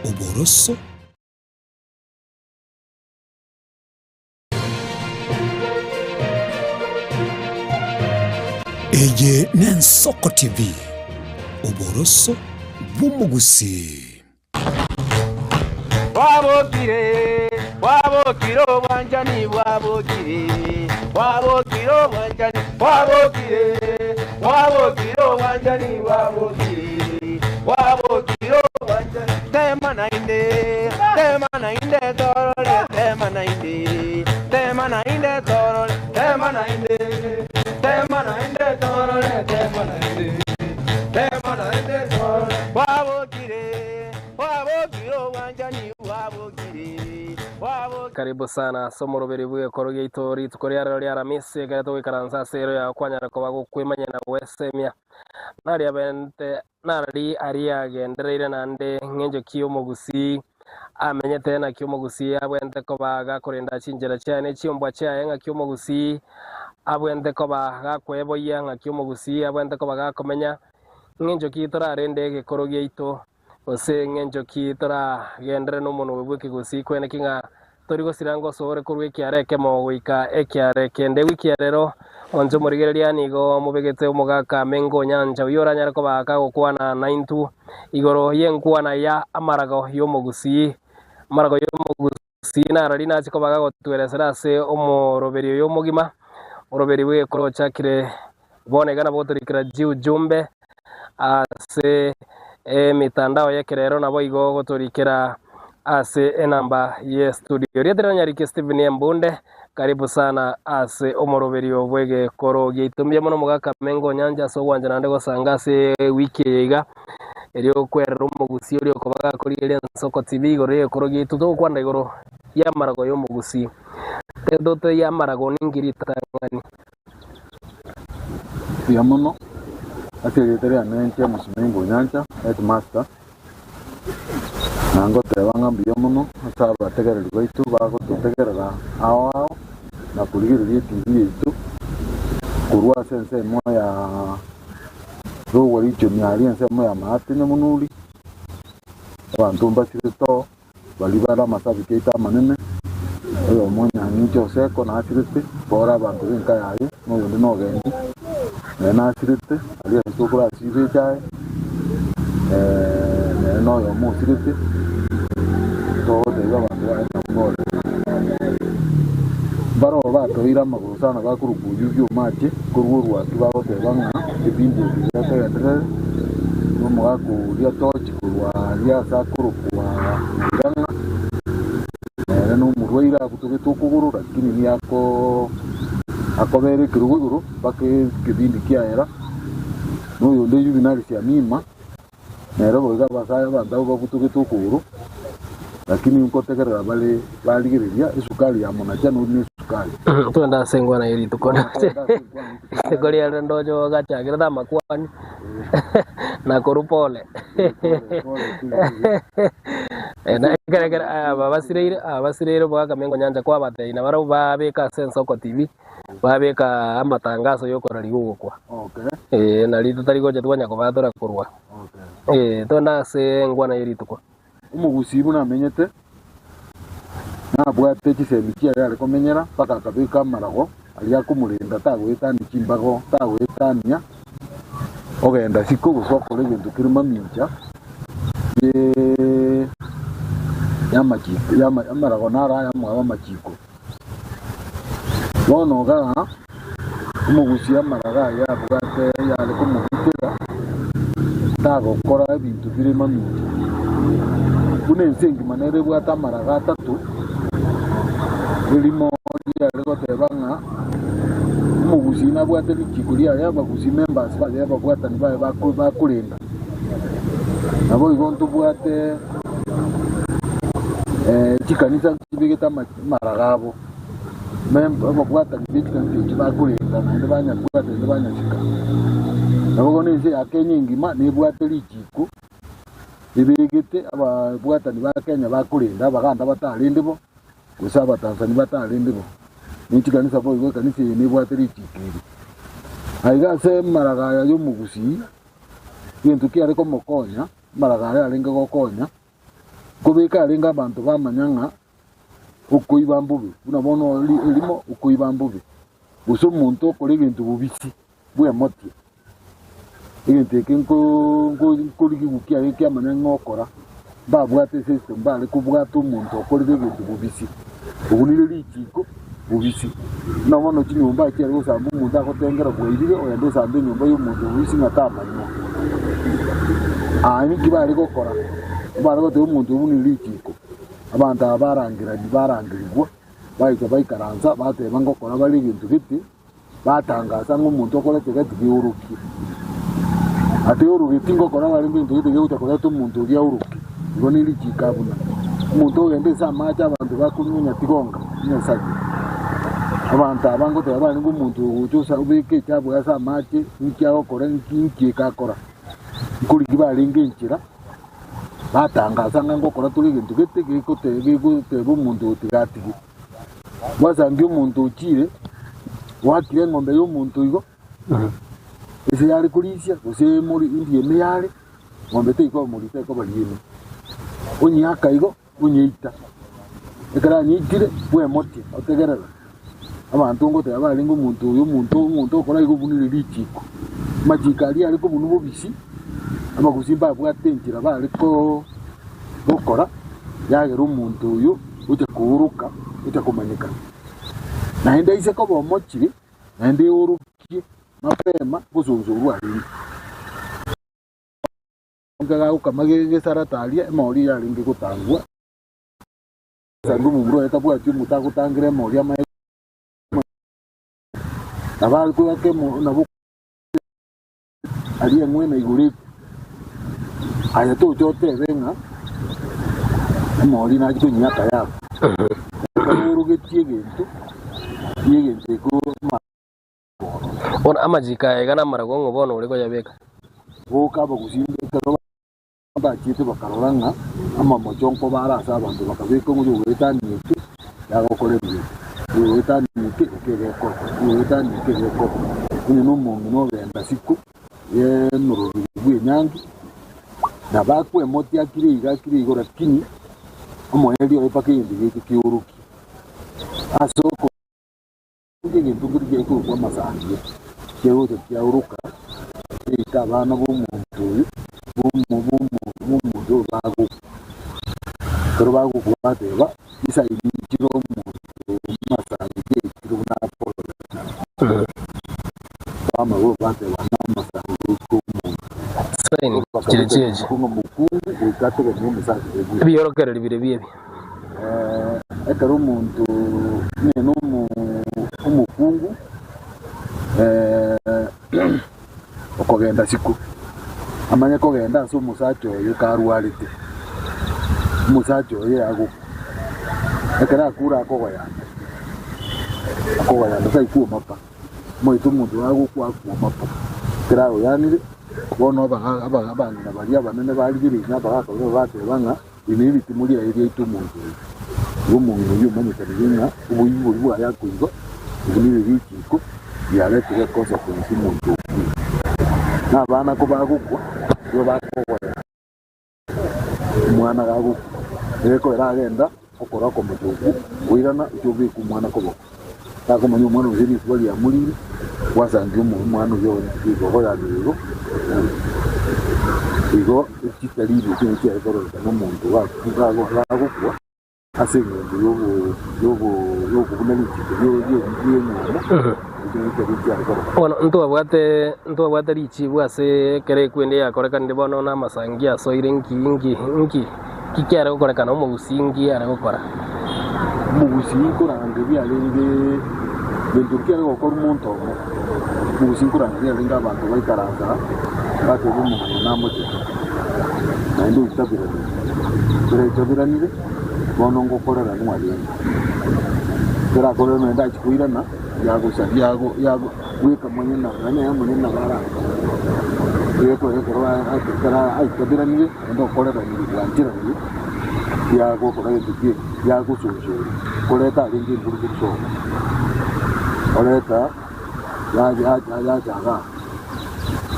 Oboroso. Eye n'Ensoko TV, oboroso bw'omogusii. Bwabokire, bwabokire obwanchani bwabokire, bwabokire obwanchani bwabokire, bwabokire obwanchani bwabokire, bwabokire obwanchani. Tema naende, tema naende torore, tema naende, tema naende torore, tema naende, tema naende torore, tema naende, tema naende torore. Bwabokire, bwabokire obwanchani bwabokire, bwabokire. Karibu sana ase omoroberi bw'egekoro giaito rituko ria rero ria Aramisi, ekero togoikaransa ase ero yao kwanyara koba gokwemanyia na gwesemia. Naria bente narari aria agendereire naende ng'encho ki omogusii amenyete naki omogusii abwente koba gakorenda chinchera chiaye ne chiombwa chiaye ng'aki omogusii abwente koba gakweboyia ng'aki omogusii abwente koba gakomenya Ng'encho ki torarende egekoro giaito, gose ng'encho ki toragenderere nomonwa bw'ekegusii kwene ki ng'a tori gosira ngosoore korwa ekiara ekemo goika ekiara ekende? Ewiki ya rero, monto omorigereria nigo mobegete omogaka Mengo Nyancha oyio oranyare koba kagokwana naintwe igoro y'enkwana ya amarago y'omogusii. Amarago y'omogusii narari nache koba gagotweresera ase omoroberio oyo omogima, oroberi bw'egekoro ochakire Bono iga nabo gotorikera chiujumbe ase emitandao y'ekerero naboigo gotorikera ase enamba ye studio. Rieta riane Nyariki Stephen Embunde, karibu sana ase omoroberio bw'egekoro giaito. Mbuya mono omogaka Mengo Onyancha ase ogwancha naende gosanga ase ewiki eye iga, erio kwerera omogusii oria okoba gakorigereria Ensoko TV igoro y'egekoro giaito togokwana igoro y'amarago y'omogusii. Tetoto y'amarago ninki ritang'ani? Mbuya mono ase erieta riane inche Omosumengo Onyancha, headmaster, na ngoteba ng'a mbuya mono ase abategereri baito bagototegerera ao ao na korigereria etv yaito korwa ase ensemo ya Rogwa Region aria ensemo ya Maate Nyamunuri, abanto mbasirete oo. Baria bare amasabiki aito amanene, oyomo onyang'inche Oseko nasirete, bora abanto b'enka yaye, na oyonde nogendi, nere nasirete, aria ase tokorasiba echae, nere noyomo osirete, togotebia abanto baye ng'a pole. Mbaroo batoire amagoro sana bakorokwa Oyugi Omache, korwa orwaki bagoteba ng'a ebinto ebi bikogenderere, na omogaka oria tochi. Korwa aria ase akorokwa Irang'a, nere nomorwaire agutogete okogoro, lakini nigo ako akobera ekerogo igoro mpaka ekebindi kiaera. Na oyonde Juvenali Siamima, nere boigo abasae abanto abwo bagutogete okogoro, lakini nkotegerera bare barigereria esukari ya monacha nori na esukari. Twende ase engwana ye rituko Bono togende ase enkwana ye rituko rituko riarero. riarero ndoche ogachakire tamakwani na korwa pole. Ekero ekero aba basireire aba basireire omogaka Mengo Nyancha kwabatebia nabarabwo babeka ase Ensoko TV, babeka amatangaso ya okoraria ogokwa. Okay. Eh, nari totari gocha twanya kobatora korwa. Okay. Eh, togende ase engwana ye rituko. Omogusii buna amenyete, nabwate chisemi chiaye are komenyera mpaka akabeka amarago aria akomorenda tagoetania chimbago, tagoetania ogenda isiko gose okora egento kere mamincha y'amachiko y'ama amarago naro ayamwabo amachiko. Bono igaa, omogusii amarago aye abwate yare komogitera, tagokora ebinto bire mamincha. Buna ense engima nere ebwate amarago atato, erimo riare goteba ng'a omogusii nabwate richiko riaye abagusii members baye ababwatani baye bako bakorenda. Naboigo ntobwate chikanisa chibegete amaraga abo, ababwatani be chikanisa echio bakorenda naende banyabwata naende banyasika. Nabo bono ense ya Kenya engima nebwate richiko ebegete ababwatani ba Kenya bakorenda abaganda batarende bo, gose Abatanzania batarende bo. Ne chikanisa boigo ekanisa eye nebwate richiko eri. Aiga ase amaraga aya y'omogusii, egento kiare komokonya, amaraga aya arenge gokonya. Kobeka arenge abanto bamanya ng'a okoiba mbobe, buna bono erimo okoiba mbobe, gose omonto okora egento bobisi bwemotie, egento eke nkorigigwa kiaye kiamanya ng'a okora, mbabwate esystem mbare kobwata omonto okorire egento bobisi, obunire richiko bobisi. Buna bono chinyomba chiare gosamba omonto agotengera bwairire ogenda osamba enyomba ya omonto bobisi ng'a tamanywa. Aa ninki bare gokora? Bare goteba omonto obunire richiko, abanto aba barangerani barangerigwa, baika baikaransa bateba ngokora bare egento gete. Batangasa ng'a omonto okorete iga tigeorokie. Ateorogeti ngokora barenge egento gete gegocha koreta omonto oria aoroke. Igo ne richiiko abuna. Omonto ogenda ase amache abanto bakonywa onye tigonga, onyasaria. Abanto aba ngoteba barenge omonto ogocha osa obeke echabu ase amache, inki agokora inki inki eke akora. Nkorigia barenge enchera, batangasa ng'a ngokora tore egento gete gegote gegoteba omonto oyo tiga atige. Gwasangia omonto ochiire, oakire eng'ombe y'omonto igo, ase yare korisia, gose emori ndieme yare, ng'ombe teikoba mori tekoba rieme. Onyeaka igo, onyeita. Ekero anyeitire, bwemotia, otegerere. Abanto ngoteba barenge omonto oyo, omonto omonto okora igo obunire richiko. Amachiko aria are kobunwa bobisi, abagusii mbabwate enchera bare koo gokora, yagera omonto oyo gocha kooroka, gocha komanyekana. Naende aise koba omochire, naende eorokie mapema gosonsorwa arenge. Gagokama gesarata aria, emori yarenge gotangwa. Asange omomura oye tabwati omonto agotangera emori amaye nabo akoyaka emo nabo aria eng'wena igoro ekwe. Aye tocha otebe ng'a emori nachi konyiaka yako. Ekero orogetie egento, rigia egento ekio ma. Bono amachiko aya iga namarago ng'o bono ore koyabeka? Boka abagusii ekero Bachiete bakarora ng'a amamocho nkobare ase abanto, bakabeka omochie ogoetania eke yagokora ebibe, oyogoetania eke eke egekoba, oyogoetania eke egekoba. Onye nomong'ina ogenda siko y'omoroberi bw'enyangi, nabo akwemotia akire iga akire igo, lakini omoerio oye mpaka egento geche keorokie. Ase oko. Egento keria kiakorokwa amasandia kegocha kiaoroka keita abana b'omonto oyo b'omonto oyo bagokwa. Ekero bagokwa bateba chisaini chire omonto oyo amasandia aitire buna akororeka. Bamanya bateba namasandia aitire omonto. Chisaini chire chiachi. Ng'a omokungu goika ategemee omosacha oye bweka. Ebiorokererio biria biebi. Ekero omonto onye na omokungu okogenda isiko, amanye kogenda ase omosacha oye karwarete, omosacha oye agokwa, ekero akure akogoyanda, akogoyanda tari kwoma pa, omanyete omonto gagokwa akwoma pa, ekero agoyanire, bono abang'ina baria abanene barigereria na abagaka baria bateba ng'a. Eri neritimo riaye riaita omonto oyo. Igo omong'ina oyio omanyekanire ng'a oboibi boria bwaye akoiba, obunire richiiko riaretire econsequence omonto okure. Na abana kobagokwa, nigo bakogoya omwana gagokwa, egekogera agenda okora okomocha okwo, koirana oche obeke omwana koboko. Takomanya omwana gose rituko riamorire, gwasangia omwana oyio ogoyanire igo, igo chitariri echio chiare kororekana omonto gagokwa ase eng'encho yokobuna richiko ri'enywomo, echio nigo chiare kororekana. Bono ntwabwate ntwabwate richibu ase ekero ekwende yakorekanire bono na amasangi asoire nki nki nki. Ki kiare gokorekana omogusii nki are gokora? Omogusii nkorangeria arenge gento kiare gokorwa monto omo. Omogusii nkorangeria arenge abanto baikaransa bateba omonto oyo namochete naende oitaberanire. Ekero aitaberanire bono ngokoreranwa arenge. Ekero akoreranwa naende achia koirana yagosa yago yago bweka monyene nonye nere omonyene nabo arakore. Ekero ekero aitaberanire. Naende okoreranire gwancheranire riagokora gento ki riagosonsoria, koreta arenge emburuburu sobo, oreta yacha igaa.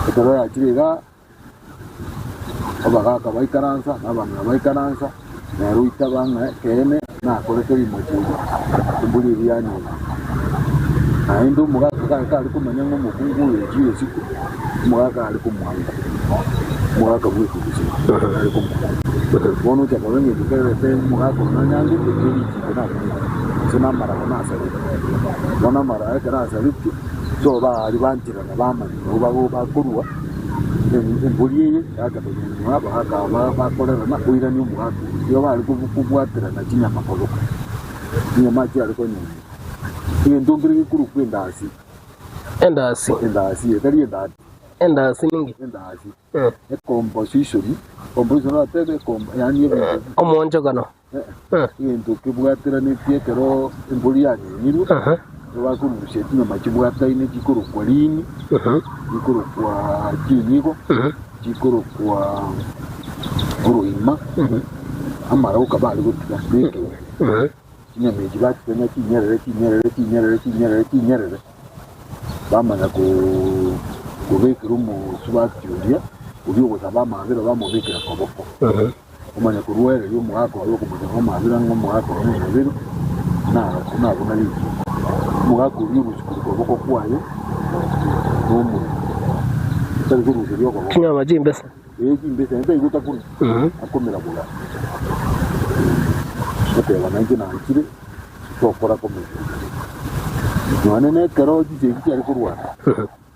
Ekero yachire igaa, abagaka baikaransa, na abang'ina baikaransa. Nere oitaba ng'a ekeene nakorete rimocho erio, embori eria yanyora. Naende omogaka kare kare komanya ng'a omokungu oyo ochire isiko, omogaka are komwanka, omogaka bw'ekegusii are komwanka. Bono ocha korora ng'a ekekerete omogaka oyo nanyangete, ne richiko nakumete, gose namarago nasarete. Bono amarago ekero asaretie, so baria bancherana bamanya nabo bago bakorua embori eye yachaka konywa bagaaka bakorerana koirania omogaka oria. Nigo bare kobwaterana chinyama koboko, chinyama chiare konywa. Egento nkere gekorokwa endasi. Endasi. Endasi, etari endati. Endasi ninki? Endasi. Ecomposition, composition oratebe ecom- yaani ebinto Omoonchokano. Egento kebwateranetie ekero embori yanyenyirwe, nigo bakorusia chinyama chibwataine chikorokwa riini, chikorokwa chinyigo, chikorokwa oroima, amaroka bare gotiga na ekeungo. Chinyama echi bachitenya chinyerere chinyerere chinyerere chinyerere chinyerere, bamanya kobekera omosubati oria, oria ogosaba amabera bamobekera koboko. Omanye korwa ereria omogaka oye okomocha ng'a omabera ng'a omogaka oye nomobere, nabuna richiiko. Omogaka oria orusia korwa koboko kwaye nomorero, tari koruseria okoboko. Chinyama chimbese. Ee, chimbese, naende tari gotakuna, akomera boga. Oteba nainche nanchire tokora komera. Nonya nekero chisegi chiare korwana,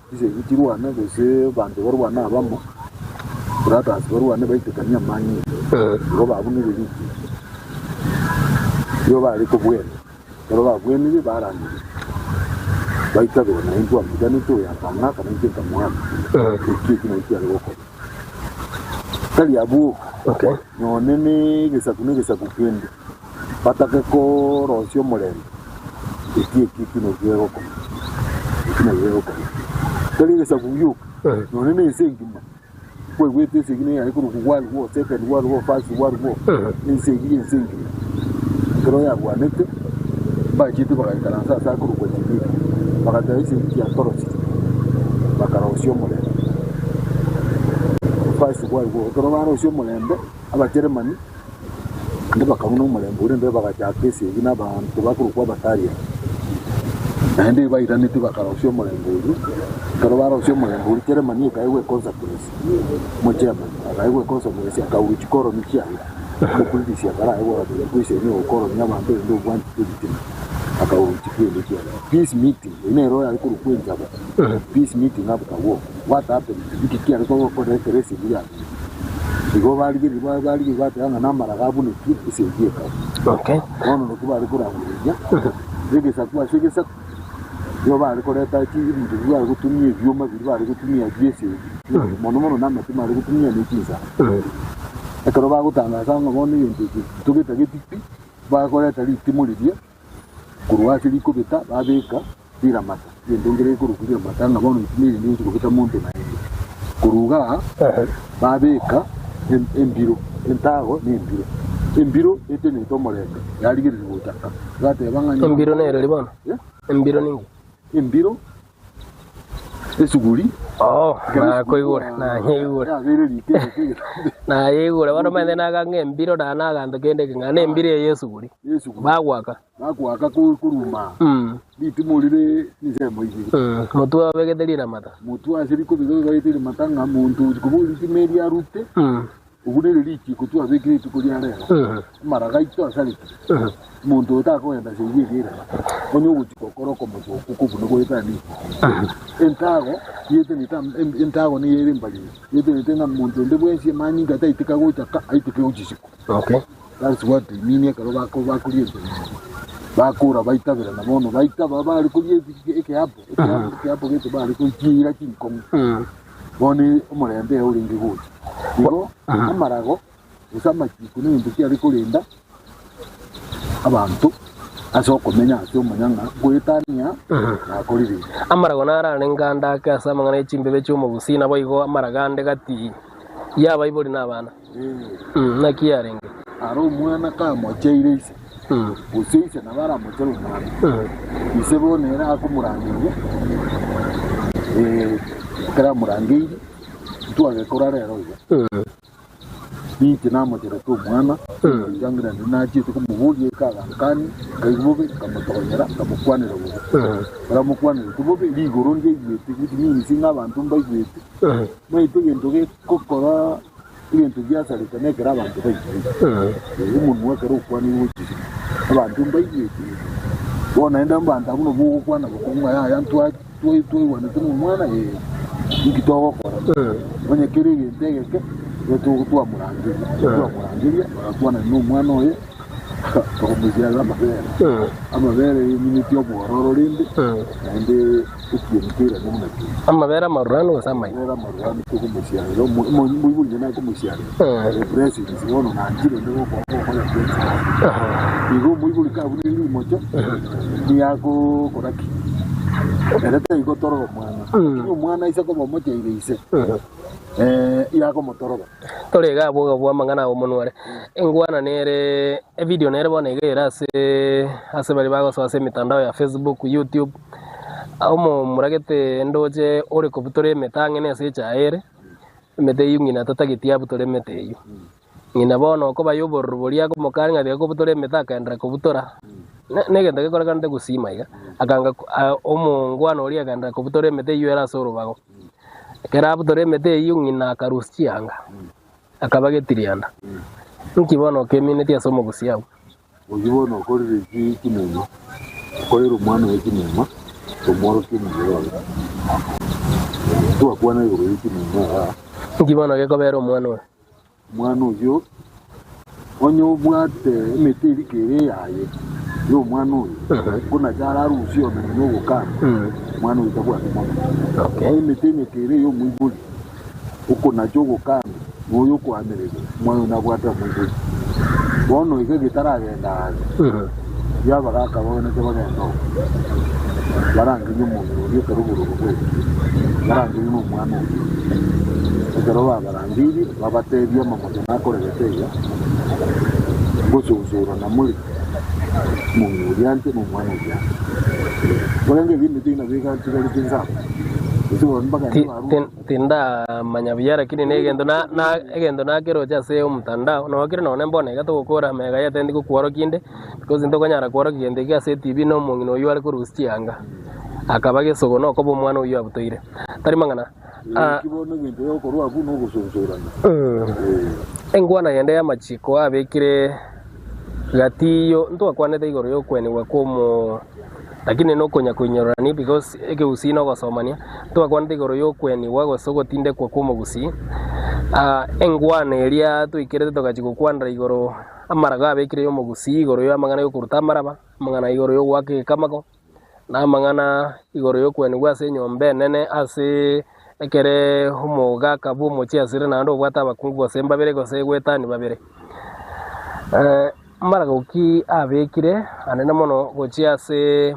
Chisegi chirwane gose abanto barwane abamo, brothers barwane baitekanie amanyinga, igo babunire richiiko. Nigo bare kobwenia, ekero babwenire barangeria, baitabera naye ntwamoitanete oyo akang'aka nainche nkamoaka, eki eki nakio kiare gokorwa. Tari abwo oka, nonye na egesaku na egesaku kende, batake korosia omorembe, eki eki eki nakio kegokorwa, eki nakio kegokorwa. Tari egesaku gioka, nonye na ense engima, kwaigwete esegi nigo yare korokwa world war, second world war, first world war, ense eyio ense engima. Ekero yarwanete, mbachiete bagaikaransa ase akorokwa Geneva, bagateba esegi tiatorosire, bakarosia omorembe. First world war, ekero barosia omorembe, Abagermany, Naende bakabuna omorembe oria, naende bagachaka esegi nabaanto bakorokwa Abatariani. Naende bairanete bakarosia omorembe oyio. Ekero barosia omorembe oria, Germany ekaegwa econsequence, omogermany akaegwa econsequence akaurwa chikoroni chiaye, omobritish akaraegwa agateba kweseni ogokoroni abanto erinde obwanchete ebitina, akaurwa chikende chiaye. Peace meeting, eyio nero yare korokwa enchaba, peace meeting after war, what happened? Nki kiare koba ekero esegi yabeire? Igo barigereria barigereria bateba ng'a namaraga abunetie esegi ekaba. Okay. Bono naki bare korangereria egesaku ase egesaku, nigo bare koreta chi ebinto biria bare gotumia ebioma biria bare gotumia bia esegi, mono mono na amatimo are gotumia ne chinsara. Ekero bagotangasa ng'a bono egento eke ntogetageti pi, bakoreta ritimo riria. Korwa ase rikobeta babeka riramata, egento nkere gekorokwa riramata, ng'a bono ritimo eri ndigochi kobeta monto naende. Korwa igaa babeka embiro, entago na embiro. Embiro etenenete omorembe, yarigereria gocha ka. Egateba ng'a nigo Embiro nereri bono? Eh? Embiro ninki? Embiro, esuguri. Oh, nakoigure, nanyeigure. Yabeire riko egeke egetambe. Nayeigure, bono omanyete naga ng'a embiro na naganto kende ekeng'ana, na embiro eye y'esuguri. Y'esuguri. Bagwaka. Bagwaka koruma. Ritimo rire chinsemo ibere. Motwe abegete riramata. Motwe ase rikobeka bibagete riramata ng'a monto ochi koboria ritimo eri arute. Obwo nere richiiko twabekire rituko ria rero, amaraga aito asarekire, omonto oyo takogenda ase eira eria eraba, onye ogochia gokora okomocha okwo kobuna goetania rituko. Entago yetenete am- em- entago nigo ere embariri, yetenete ng'a monto onde bwensi amanyinga taiteka gocha ka, aiteke gochia isiko. Okay. That's what they mean ekero bako bakoria ebinto bakora baitaberana bono baitaba bare koria ebi- ekeapo ekeapo ekeapo gete bare kochiira chinkong'u. Bono omorembe orenge gocha. Igo amarago gose amachiko negento kiare korenda abanto ase okomenya ase omonyang'a goetania nakorire iga. Amarago naro arenge ande ake ase amang'ana e chimbebe chi'omogusii, naboigo amarago ande gati y'abaibori na abana. Naki yarenge? Ara omwana kamocheire ise, gose ise nabo aramochere omwana, ise bono ere akomorangeria, ekero amorangeirie, ntwagekora rero iga. Ninche namocherete omwana, ekiagera naende nachiete komoboria eke agankania, nkaigwa bobe, nkamotogonyera, nkamokwanera bobe. Ekero amokwanerete bobe, rigoro ndiaigwete, which means ng'a abanto mbaigwete, omanyete egento gegokora egento giasareka nekero abanto baigwete. Omonwa ekero okwanire gochia isiko, abanto mbaigwete. Bono naende abanto abwo nabo ogokwana bokong'u ng'a yaya ntwa twaigwanete na omwana ee, inki togokora? Onye kere egento egeke, igo togo twamorangeria, twamorangeria, bagakwanani na omwana oye, bakamoisiarera amabere. Amabere emineti obwororo rende, naende ekieni keirane buna kere. Amabere amaruranu gose amaya? Amabere amaruranu tokomosiarera, omo- omo- omoibori onye nakomosiarera, blessings bono nanchire onde gokora gokora gionsi. Igo omoibori kabunire rimocho, nigo agokora ki? Ere tari gotorora omwana, lakini omwana aise koba omocheire ise, iga akomotorora. Tore iga abwo iga bw'amang'ana abo monwe are. Engwana nere, evidio nere bono iga ere ase ase baria bagosoa ase emitandao ya Facebook, YouTube, omomura gete ndoche ore kobutora emete ang'e na ase echae ere, emete eyio ng'ina tatageti abutore emete eyio. Ng'ina bono okoba y'obororo boria akomokania ng'a tiga kobutora emete akaenderera kobutora, ne- negento gekorekanete gusima iga, akanga ko omongwana oria akaenderera kobutora emete eyio ere ase orobago. Ekero abutora emete eyio ng'ina akarusia chianga, akaba getirianda. Inki bono okeminetie ase omogusi abwo? Oyio bono okorire chimuma, okorere omwana oye chimuma, tomworokie omobere oye. Twakwana igoro ye chimuma igaa. Inki bono gekobera omwana oyo? Omwana oyio onye obwate emete eriko ere eyaye y'omwana oyo, buna ararusie omenye nogokana, omwana oyo tabwati mono. Okay. Emete emeke ere ey'omoibori, okonacha ogokana, na oyo okoamereria, omwana oyo nabwate omoibori. Bono iga getaragenda aare, yabagaka baoneke bagende oo, barangerie omong'ina oria ekero obororo bwaikire, barangerie na omwana oria. Ekero babarangeirie, babatebie amamocho nakoregete iga, ngosonsorana more omong'ina oria anche na omwana oria anche. Korende ebinto ebi nabio egantigarete inse aba, gose bono mbagende Ti- barure. tin- Tindamanya buya lakini na egento na na egento nakeroche ase omotandao, nabo kere nonye mbono iga togokora amaiga aye atendi gokworokia inde, because ntokonyara kworokia gento ekio ase etibi na omong'ina oyio are korusia chianga, akaba gesogo na okoba omwana oyio abutoire. Tari mang'ana. Ah, Eki bono egento gegokorwa abwo nogosonsorana. Engwana yende y'amachiko abekire gati yo ntwakwanete igoro y'okwenigwa kw'omo lakini nokonya koinyororani because ekegusii nogosomania, ntwakwanete igoro y'okwenigwa gose ogotindekwa kw'omogusii. Ah, engwana eria toikerete togachia gokwanera igoro amarago abekire y'omogusii igoro y'amang'ana y'okoruta amaraba, amang'ana igoro y'ogoaka egekamago. Na amang'ana igoro y'okwenigwa ase enyomba enene ase ekere omogaka bw'omochie asire naende obwate abakungu gose mbabere gose goetania babere. Amarago ki abekire anene mono gochia ase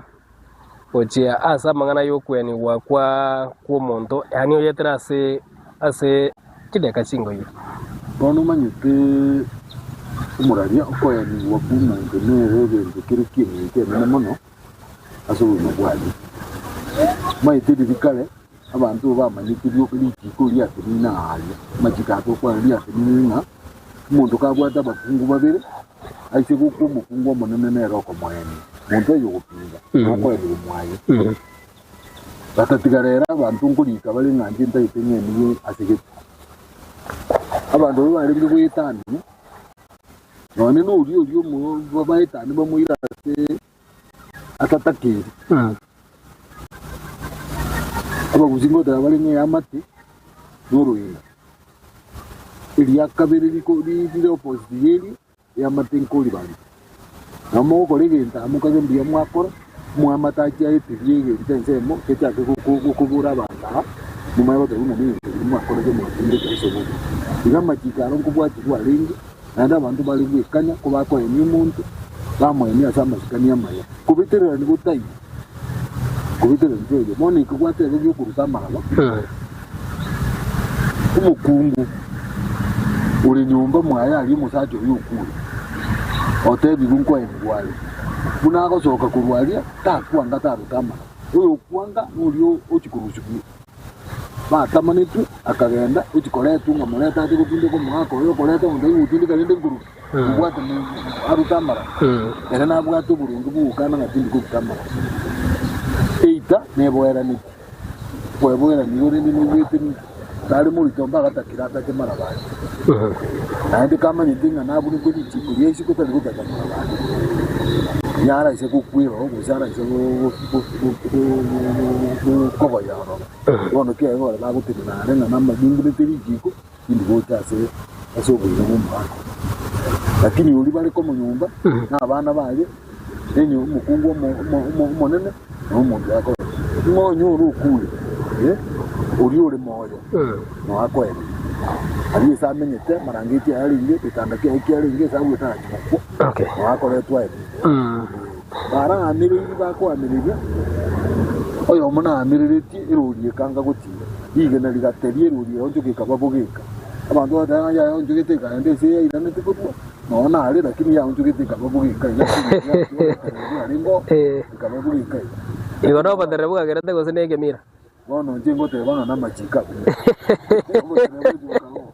gochia ase amang'ana y'okwenigwa kwa kw'omonto, yaani oyetere ase ase chidakika chingoigo. Bono omanyete omoraria okoenigwa kw'omonto nere egento kere ki'engencho enene mono ase obogima bwaye. Omanyete riria kare abanto bamanyete rioka richiko riatenenire aaria, amachiko aya tokwana riatenenire ng'a omonto kabwate abakungu babere, aise gokwa omokungu omonene nere okomoenia, monto oyo ogopinga, okoenigwa mwaye. Batatiga rero abanto nkorika bare ng'a inche ntagete ng'enigwe ase gete. Abanto baria barenge goetania, nonye na oria oria omo baetanie bamoire ase atatakeire. Abagusii ngoteba bare ng'a eamate na oroina. Eria kabere riko rire opposite ya erio, eamate nkori banto. Nabo mogokora egento amo mokage mbuya mwakora, omoamate achie aeterie egento ensemo gechake gokobora abanto aa, momanye goteba buna negento keria mwakorete mwatindete ase obobe. Iga amachiko aro nkobwatigwa arenge. Naende abanto bare gwekanya kobakoenia omonto, bamoenie ase amasikani amaya. Kobetererani gotaiyo, kobetererani toiyo. Bono eke gwateba gi'okoruta amaraba, omokungu ore nyomba mwaye aria omosacha oye okure, otebigwe nkoenigwa are. Buna agosoka korwa aria, takwanga taruta amaraba. Oyokwanga noria ochia korusigwa. Batamanetwe, akagenda gochia koretwa ng'a morete ache gotindeka omogaka oye okoreta omonto aye gotindeka rende nkoruta, obwate arute amaraba. Ere nabwate oboronge bw'ogokana ng'a tindi koruta amaraba. Eita neboeranetie, okoeboerania igo rende noigwete ninki? Tari morito mpaka atakire atache maraba aye. Naende kamanyete ng'a nabunete richiko ria isiko tari gotacha maraba aye. Nigo araise gokwera oo gose araise kogoya ororo. Bono kiaye bare bagotenena are ng'a nimbunete richiko tindi gocha ase ase oboina bw'omogaka oyo. Lakini oria bare komonyomba na abana baye, nenye omokungu omo- omo- omo- omonene na omonto akore. Ng'a onye ore okure, eh, oria ore moyo noo akoereria. Aria ase amenyete, amarangeti aye arenge, egetanda kiaye kiarenge, ase agwo etarachi gokwa, Okay. noo akoretwa aye. Baraamereirie bakoamereria, oyomo naamereretie erori ekanga gotiira, rigena rigateria erori eonchoka ekaba bogeka. Abanto bagateba ng'a yaonchogete ekaenda ase eyairanete korwa, nonya nare, lakini yaonchogete ekaba bogeka iga ase engencho y'oboterere bwarenge oo, ekaba bogeka iga. Igo noboterere bwagerete gose nekemira? Bono inche ngoteba ng'a namachiko abere. Oboterere bwechi bokaba oo.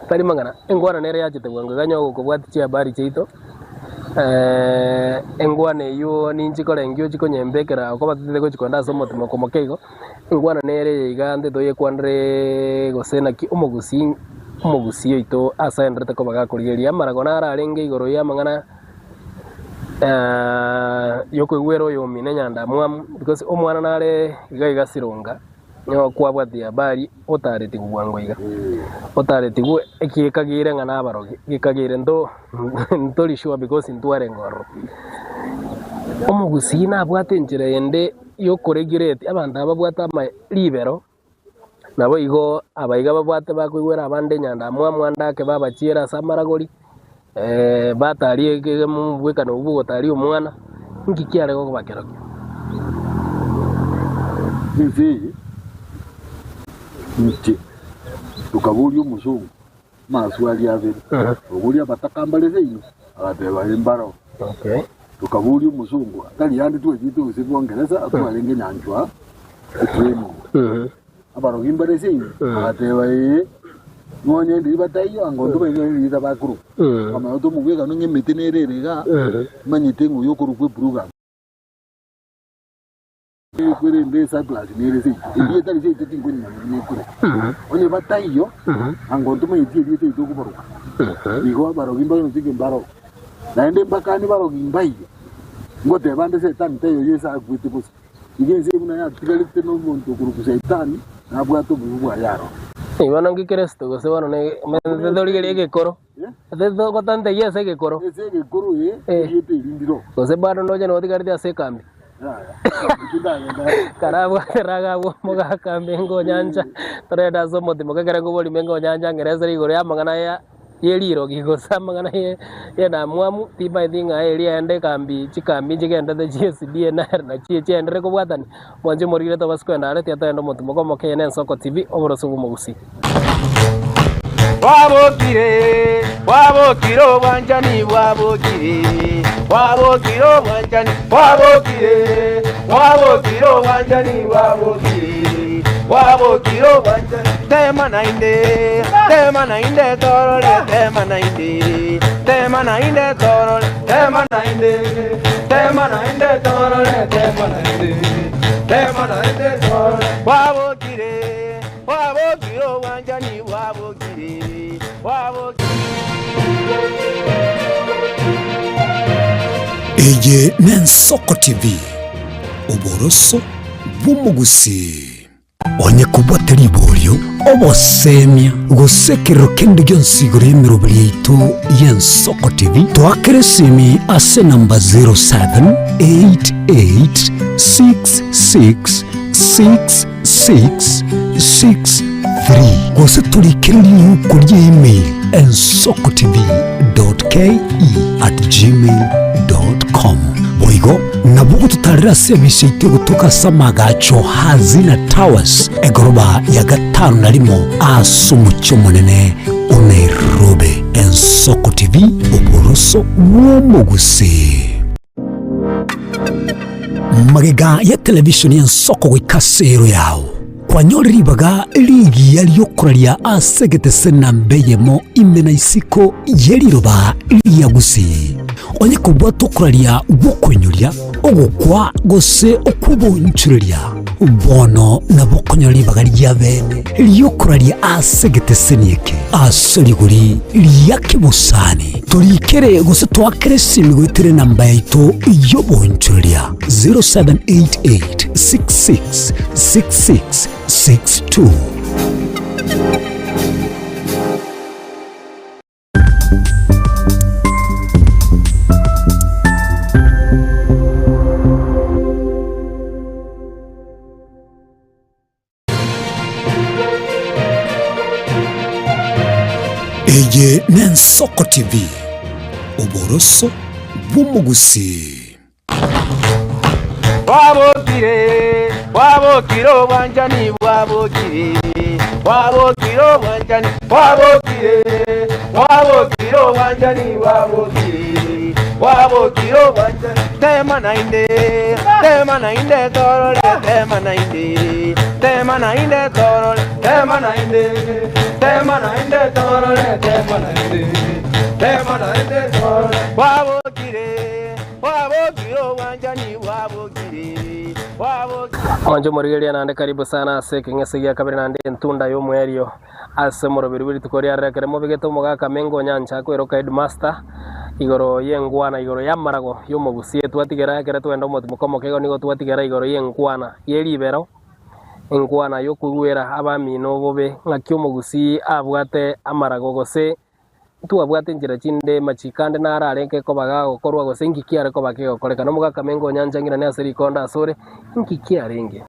Tari mang'ana, engwana nere yachete bwango iga onye ogokobwatia chihabari chiaito, engwana eywo ninchi korengio ochie konyembekera okoba totete gochia kogenda ase omotimoko moke igo, engwana nere eye iga ntete oyekwanere gose naki omogusii omogusii oito ase aenderete koba gakorigereria amarago naro arenge igoro ya amang'ana yokoigwera oyomino enyandamwamu because omwana nare iga iga sironga. Nigo kwabwatia habari otaretigwe bwango iga, otaretigwe ekiekagire ng'a nabarogi, gekagire nto ntori sure because ntwarenge ororo. Omogusii nabwate enchera ende yokoregulate abanto aba babwate ama ribero, naboigo abaiga babwate bakoigwera abande enyandamwamu ande ake babachiera ase amaragori, bataria omobwekano obwo bw'ogotaria omwana, inki kiare gokoba kerokio? Ense eye inche tokaboria omosongo amaswali abere, tokaboria abataka mbare seino, agateba ee mbaroo. Okay. Tokaboria omosongo tari ande twachete gose bongeresa twarenge nyanchwa etraining. Abarogi mbare seino, agateba ee. Nonya ndiri bataiyo anga onde baigwe erieta bakorokwa. Akamanya tomogwekano ng'a emete nere ere igaa, manyete ng'a oyo okorokwa eprogram. Ekwerende esurplus nere seito. Erieta ria seito tinkonyimanya buna ekorokwa. Onye bataiyo, anga onde tomanyeti erieta eri tokobaroka. Igo abarogi mbare nonye mbaro. Naende mbakani barogi mbaiyo. Ngoteba nde setani taiyo Yeso akwete bosa. Igo ense buna yatigarete nomonto okorokwa Saitani, nabwate obobe bwaye aroro. Bono nki Kristo gose bono ne torigereria egekoro? Gotantegia ase egekoro. Ase egekoro ee, erieta eri ndiro. Gose bado noche notigarete ase ekambi. Yaya, inche ndagenda. Karabwate raga abwo omogaka mengo onyancha, torende ase omotimoka ekero nkobori mengo onyancha ng'eresere igoro y'amang'ana aya. ye rirogi gose amang'ana y'endamwamu, timanyeti ng'a eria ende ekambi chikambi nchigendete chie SDA na nachio chiaenderere kobwatania. Mwanche omorwire tobase koenda are tiga toende omotumo omoke eye nensoko TV oboroso bw'omogusii. Bwabokire, bwabokire obwanchani bwabokire, bwabokire obwanchani bwabokire, bwabokire obwanchani bwabokire, bwabokire obwanchani. Tema naende, tema naende torore, tema naende, tema naende torore, tema naende, tema naende torore, tema naende, tema naende torore. Bwabokire, bwabokire obwanchani bwabokire, bwabokire. Eye n'Ensoko TV, oboroso bw'omogusii. Onye kobwate riborio, obosemia, gose ekerero kende gionsi igoro y'emeroberi yaito y'Ensoko TV, toakere esimi ase enamba 0788666663 gose torikere riuko ria email ensokotv.ke@gmail.com. Boigo nabo ogototarera ase ebise yaito egotoka ase amagacho Hazina Towers, egoroba ya gatano na rimo ase omochie omonene o Nairobi. Ensoko TV, oboroso bw'omogusii. Magega ya televishoni y'Ensoko goika ase ero yao. Kwanyore ribaga rigiya ri'okoraria ase egetese namba eyemo ime na isiko ye riroba ria Gusii. Onye kobwata okoraria gw'okoinyoria, ogokwa gose okw'obonchoreria, bono nabo okonyora ribaga ria bene ri'okoraria ase egeteseni eke ase rigori ria kebosani. Torikere gose toakere esimi goetera enamba yaito y'obonchoreria 0788 66 66 62. Eye n'Ensoko TV, oboroso bw'omogusii. Bwabokire, bwabokire obwanchani bwabokire, bwabokire obwanchani bwabokire, bwabokire obwanchani bwabokire, bwabokire obwanchani. Tema naende, tema naende torore, tema naende, tema naende torore, tema naende, tema naende torore, tema naende, tema naende torore. Bwabokire. Mwanche omorigereria naende karibu sana ase ekeng'ese gia kabere naende entunda y'omwerio ase omoroberi bwe rituko riarero ekero mobegete omogaka Mengo Onyancha akoiroka headmaster igoro y'engwana igoro y'amarago y'omogusie twatigera ekero twagenda omotimoka omoke igo nigo twatigera igoro y'engwana ye ribero engwana y'okoigwera abamino bobe ng'aki omogusii abwate amarago gose Ntwabwate enchera chinde, amachiko ande naro arenge koba gagokorwa, gose inki kiare koba kegokorekana. Omogaka Mengo onyancha ng'irane ase rikonda asore, inki kiarenge?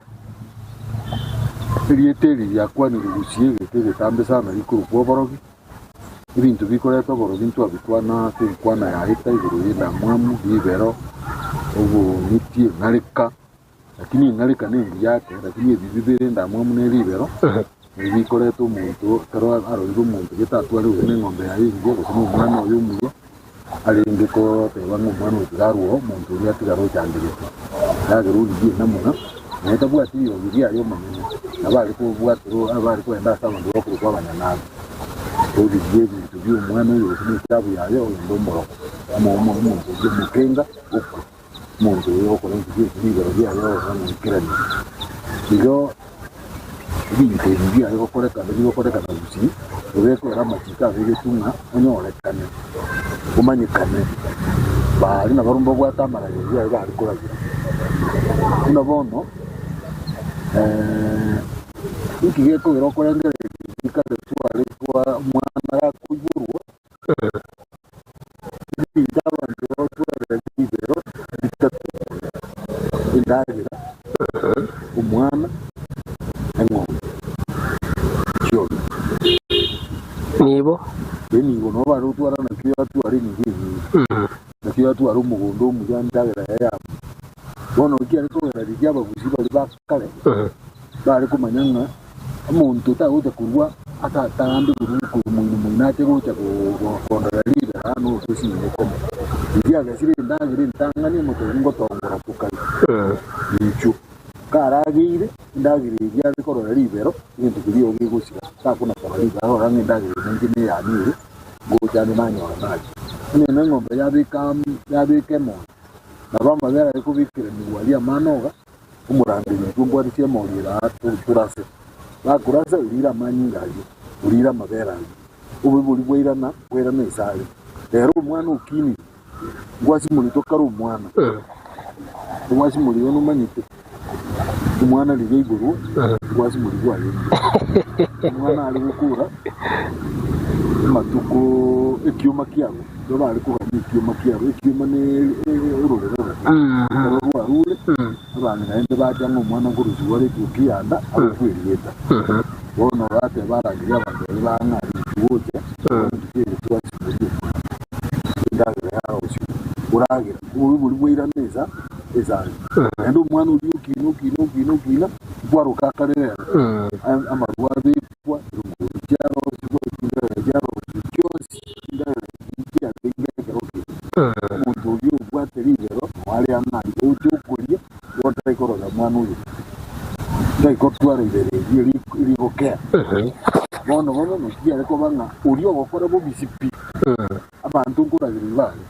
Erieta eri riakwanire gusii egete egetambe sana rikorokwa oborogi. Ebinto bikoreta oborogi ntwabikwana ase enkwana yaeta igoro y'endamwamu, ribero, obong'iti, eng'areka. Lakini eng'areka nengiya ake, lakini ebi bibere endamwamu ne ribero, ebi bikoreta omonto ekero arorire omonto gete atware gose na eng'ombe yaye engiya gose na omwana oye omuya, arenge koteba ng'a omwana oyo tiga arwe oo, omonto oria atigare ochandegete. Ekiagera origie enamuna, naye tabwati riogi riaye omonyene, nabo are kobwaterwa abare kogenda ase abanto bakorokwa abanyanabi, origie ebinto bia omwana oyo gose na etabu yaye ogende omorogo, omo omo omonto oyio omokenga okwe. Omonto oyo ogokora ebinto bionsi rigoro riaye ororo ng'aikeranie. Igo ebinto ebi biaye gokorekana bigokorekana gusii, obekoera amachiko abegetwe ng'a onyorekane, omanyekane, baria nabarobwo mbabwate amaragererio aye bare koragira. Buna bono inki gekogera okorengereria rikare tware kwa omwana gakoiborwa. Ebinto abanto bagotwara ribero bitato, endagera, omwana, eng'ombe, chiombe. Nibo. Enibo nabo bare gotwara nakio yatwara enibo enyinge, nakio yatwara omogondo omuya endagera yaye yaba. Bono ekiare kogera riria abagusii baria ba kare bare komanya ng'a Omonto tagocha korua ase atambe korwa korwa moino moino ache gocha kondora ribero aa notosine komo. Riria agesire endagera entang'ani omotebi ngotongora tokari. Inchuo. Karageire endagera eria are korora ribero, egento keria igo gegosira, takona korora ribero arora ng'a endagera eye nainche neyane ere, ngocha ande nanyora naria. Onye neng'ombe yabeka yabeka emoyo, nabo amabere are kobekeranigwa aria amanoga. Omorangerio intwe mbwate chiemori ere aa torase. Bakorasa orire amanyinga ayio, orire amabere ayio. Obobe boria bwairana, bwairana ase are. Rero omwana okinire, ngwasimorete okare omwana. Ogwasimorire nomanyete, omwana riria aiborwa, ngwasimorigwe arenge. Omwana are gokora amatuko ekioma kiabo, nigo bare kogania ekioma kiabo, ekioma ne ororere oroke. Ekero rwarure, abang'ina naende bacha ng'a omwana nkorusigwa ore etukia yanda, agokwa erieta. Bono bateba arangerie abanto baria bang'a inchuo gocha, bono inchuo eye twasimorie omwana. Endagera yarosiwa, oragera, obobe boria bwairana esa esare. Naende omwana oria okina okina okina okina, nkwaroka akare rero, amarwa abekwa, erongori chiarosigwa, chindagera chiarosigwa, chionsi chindagera chiarenge ekero keria. Omonto oria obwate ribero noare ang'e aria, oche okoria, igo otari korora mwana oyo. Tari gotwara ibere erio rigokea. Bono bono naki yare koba ng'a oria ogokora bobisi pi, abanto nkoragereria bare.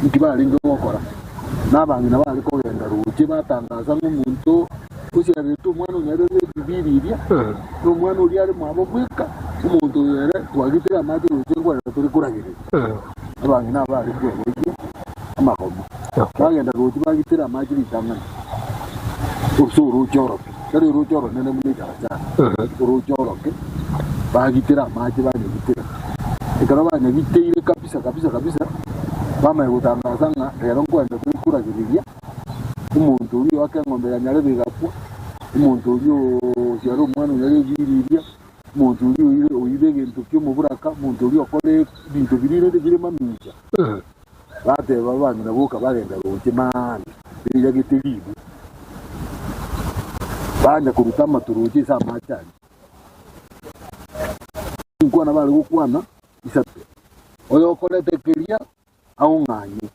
Inki barenge gokora? Na abang'ina bare kogenda roche batangasa ng'a omonto osiarerete omwana onyarire ebibiiri eria, na omwana oria are mwabo bweka, omonto oyo ere twagitire amache roche nkwarera tore koragereria. Abang'ina aba bare kweboyia amagoma, bagenda roche bagitera amache ritang'ani ase orooche oroke, tari orooche oronene buna echarachara, orooche oroke, bagitera amache banyagitera. Ekero banyagiteire kabisa kabisa kabisa, bamanya gotangasa ng'a rero nkoenda tore koragereria omonto oria oaka eng'ombe ya nyarebe egakwa, omonto oria osiara omwana onyare ebiriria, Omonto oria oire oibe egento ki'omoburaka, omonto oria okore ebinto biria rende bire mamincha. Bateba abang'ina boka bagenda roche maambia, beyagete ribu, banya koruta amato roche ase amache aria. Chinkwana bare gokwana isato, oyokorete keria aong'anye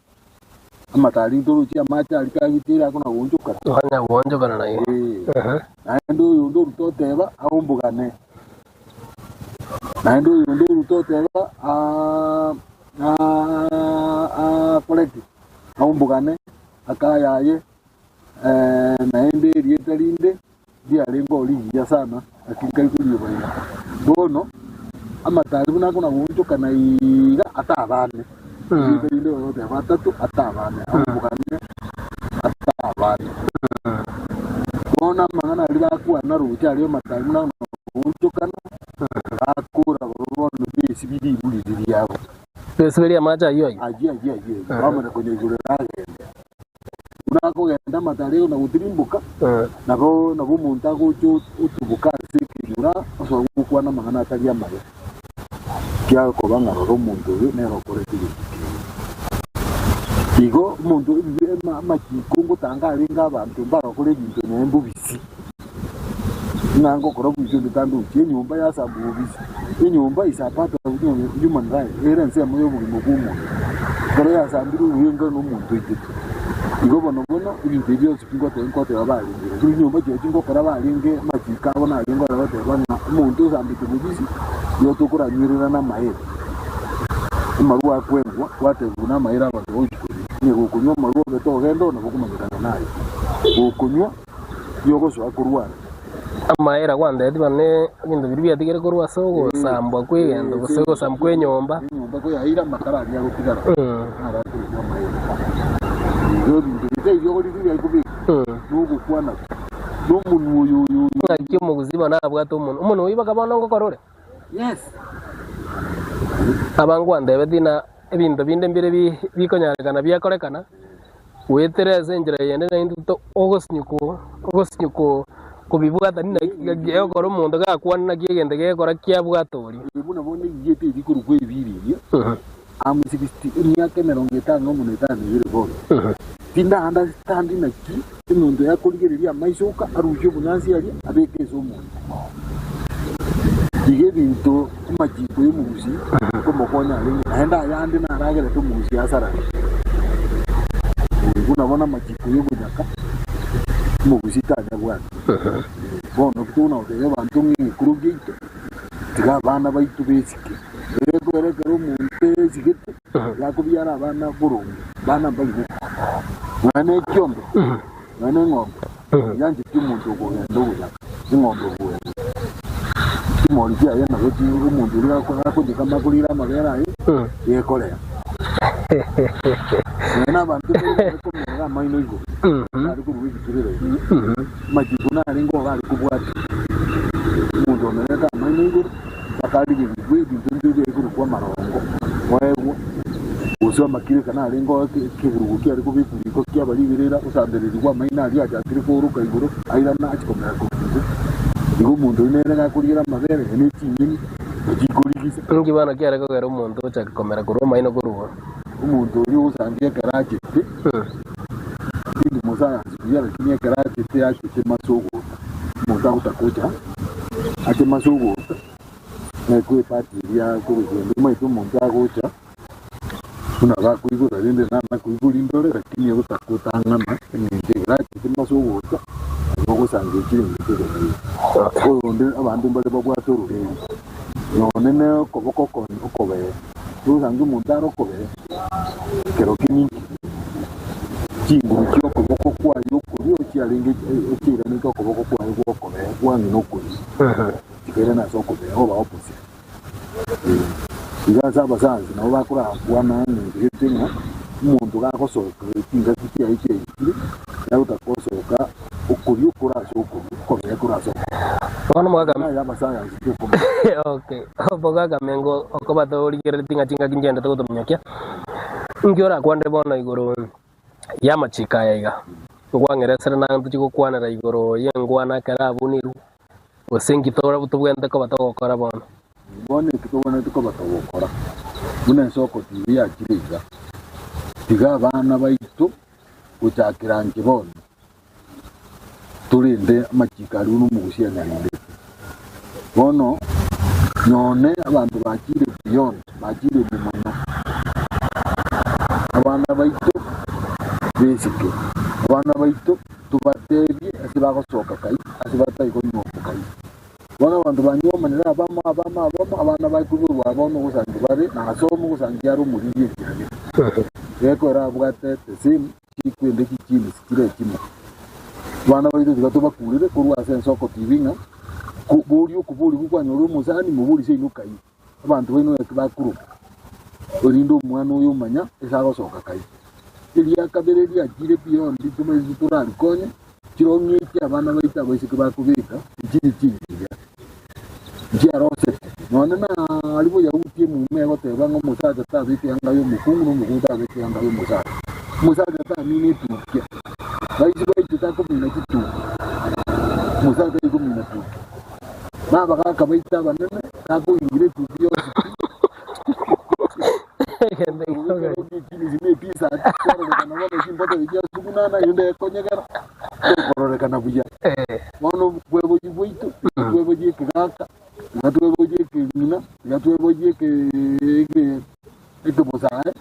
amato aria ntoroche amache aria kagitire ako na goonchokana. Okanya goonchokana naye. Ee. Naende oyonde oruta oteba aombogane. Naende oyonde oruta oteba aa- aa- akore ki? Aombogane, akayaye, naende erieta rinde ndiarenge oo rigiya sana, lakini nkari korioba iga. Bono, amatari buna akona goonchokana iga atabane, erieta rinde bagoteba atato atabane, aombogane atabane. Bono amang'ana aria bakwana roche aria amatari buna akona goonchokana, bakora barobwo bono besibi ribu riria riabo. Besiberie amache ayio ayio. Ayio ayio ayio ayio, bamanya konyaigorera agende. Buna akogenda amatari na gotirimboka, nabo nabo omonto agocha otuboka ase ekenyoro osoa gokwana amang'ana atari amaya, kiakoba ng'a rora omonto oyo nere okorete egento keria. Igo omonto ebibe ama amachiko ngotanga arenge abanto mbarakore ebinto nonye mbobisi, ng'a ngokora bobisi onde tandochi, enyomba yasambwa bobisi, enyomba is a part of human life, ere ensemo ya obogima bwa omonto. Ekero yasambirwe buya enga na omonto oitete. Igo bono bono ebinto ebi bionsi pi ngoteba barenge. Lakini chinyomba chiaye chingokora barenge amachiko abo narenge ore goteba ng'a omonto osambete bobisi, nigo tokoranywerera namaere. Amarwa akwengwa, gwatebigwa namaere abanto bagochia konywa. Onye gokonywa amarwa obe togenda oo nabo okomanyekana naye. Gokonywa, nigo ogosoa korwara. Amaera gwantebetie buna ne ebinto biria biatigire korwa ase ogosambwa kw'egento gose ogosambwa kw'enyomba. Enyomba koyaeire amakara aria agotigara, naro akorokwa amaera. Igo ebinto bitaiyo ogorire biare kobekwa, nogokwana pi, nomonwa oyo oyo oyo. Ng'aki omogusii bono abwate omonwa, omonwa oyio baka bono ngokora ore? Yes. Aba ngwantebetie na ebinto binde mbire bikonyarekana biakorekana, goetera ase enchera eyende naintwe to ogosinywa ogosinywa ko kobibwata naki egokora omonto gakwana naki egento gegokora kiabwata oria. Eye buna bono eiyete eria korokwa ebiiri eria, am 60, emiaka emerongo etano nomo na etano na ebere bono. Tinda understand naki omonto yakorigereria amaiso oka arusie obonyansi aria abeke ase omonto. Iga ebinto amachiko y'omogusii nkomokonya arenge, naende ayande naragerete omogusii asarare. Buna bono amachiko y'obonyaka omogusii tanyabwate. Bono tokona gotebia abanto ng'a egekuro giaito tiga abana baito besike. Ere ekero ekero omonto esigete yakobiara abana boronge, bana mbari gokwa. Nonya ne ekiombe, nonya ne eng'ombe, Tiyancheti omonto okogenda obonyaka, eng'ombe okogenda. Chimori chiaye nabo chi omonto oria gakochikama akorire amabere aye, gekorea. Nonya na abanto mbare bare komerera amaino igoro, bare korwa ebiturero igoro. Amachiko narenge oo bare kobwatia. Omonto omerete amaino igoro, mpaka arigerigwe ebinto mbire biare korokwa amarongo, oegwa. Gose amakireka narenge oo ekeburugo kiare kobekwa riko kiaba riberera, osambererigwe amaino aria achakire kooroka igoro, airane achie komera korwa inse. Igo omonto oyio nere gakorigera amabere ere ne chinyeni, nachikorigisa. Inki bono kiare kogera omonto ochake komera korwa amaino korwa igoro? Omonto oria ogosangia ekero achete, tindi mosayansi buya, lakini ekero achete, achete mase ogota. Omonto agotaka gocha ache mase ogota, Naekwe epati eria korwa kende omanyete omonto agocha buna bakoigora rende nana koigora indore lakini ogotaka gotang'ana eng'encho eye rachete mbase ogocha. ogosangia chiringi chi'ekenyoro. Oyonde abanto mbare babwate ororeri, nonye ne okoboko okobee, togosangia omonto are okobee, ekero keng'inki, chinguru chi'okoboko kwaye okorio chiarenge chiairanete okoboko kwaye gwa okobee kwa ng'ina okorio, chikairana ase okobee oba opposite. Iga ase abasayansi nabo bakorakwana eng'encho gete ng'a omonto gagosoka chingaki chiaye chiaikire, yagotaka gosoka okorio kore ase okorio, okobee kore ase okobee. Bono mogaka Naye abasayansi tokomanya. Okay, omogaka mengo okoba torigereretie ng'a chingaki nchiendete gotominyokia, inki orakwanere bono igoro y'amachiko aya iga? Nkwang'eresere naende gokwanera igoro y'engwana ekero abunirwe, Gose inki tobwenerete koba togokora bono? Bono eki tobwenerete koba togokora, buna ensoko tiga yachire iga, tiga abana baito gochakera inche bono, torende amachiko aria buna omogusia anyarendete. Bono nyone abanto bachire beyond, bachire ime mono, abana baito besike, abana baito tobatebie ase bagosoka kai, ase batari konyuomwa kai. Bono abanto banyuomanire abamo, abamo, abamo, abana bakoiborwa aba bono ogosangia bare, na ase omo ogosangia are omoriri enchera gete. Gekogera abwate the same chikwende chichini chire echimo. Abana baito tiga tobakurere korwa ase ensoko TV ng'a ko boria okoborigwa kwanyora omosani moborie seino kai. Abanto baino naki bakuruka, erinde omwana oyo omanya ase agosoka kai. Eria kabere riachire beyond tomaeti torarikonye, chirong'i echi abana baito abaiseke bakobeka nchiri chingiya, nchiarosete. Nonye naria boyahudi emuma egoteba ng'a omosacha tabeka eanga y'omokungu na omokungu tabeka eanga y'omosacha. Omosacha tamina etukia, baisi baito takomina chitukia, omosacha tari komina tukia. Na abagaaka baito abanene takoingira etuki yonsi pi. Kwarorekana bono chimboto echi chiasugunana erinde ekonyegera tokororekana buya. Bono bweboyia bwaito tiga tweboyie ekegaka, tiga tweboyie ekeng'ina, tiga tweboyie eke ekebosae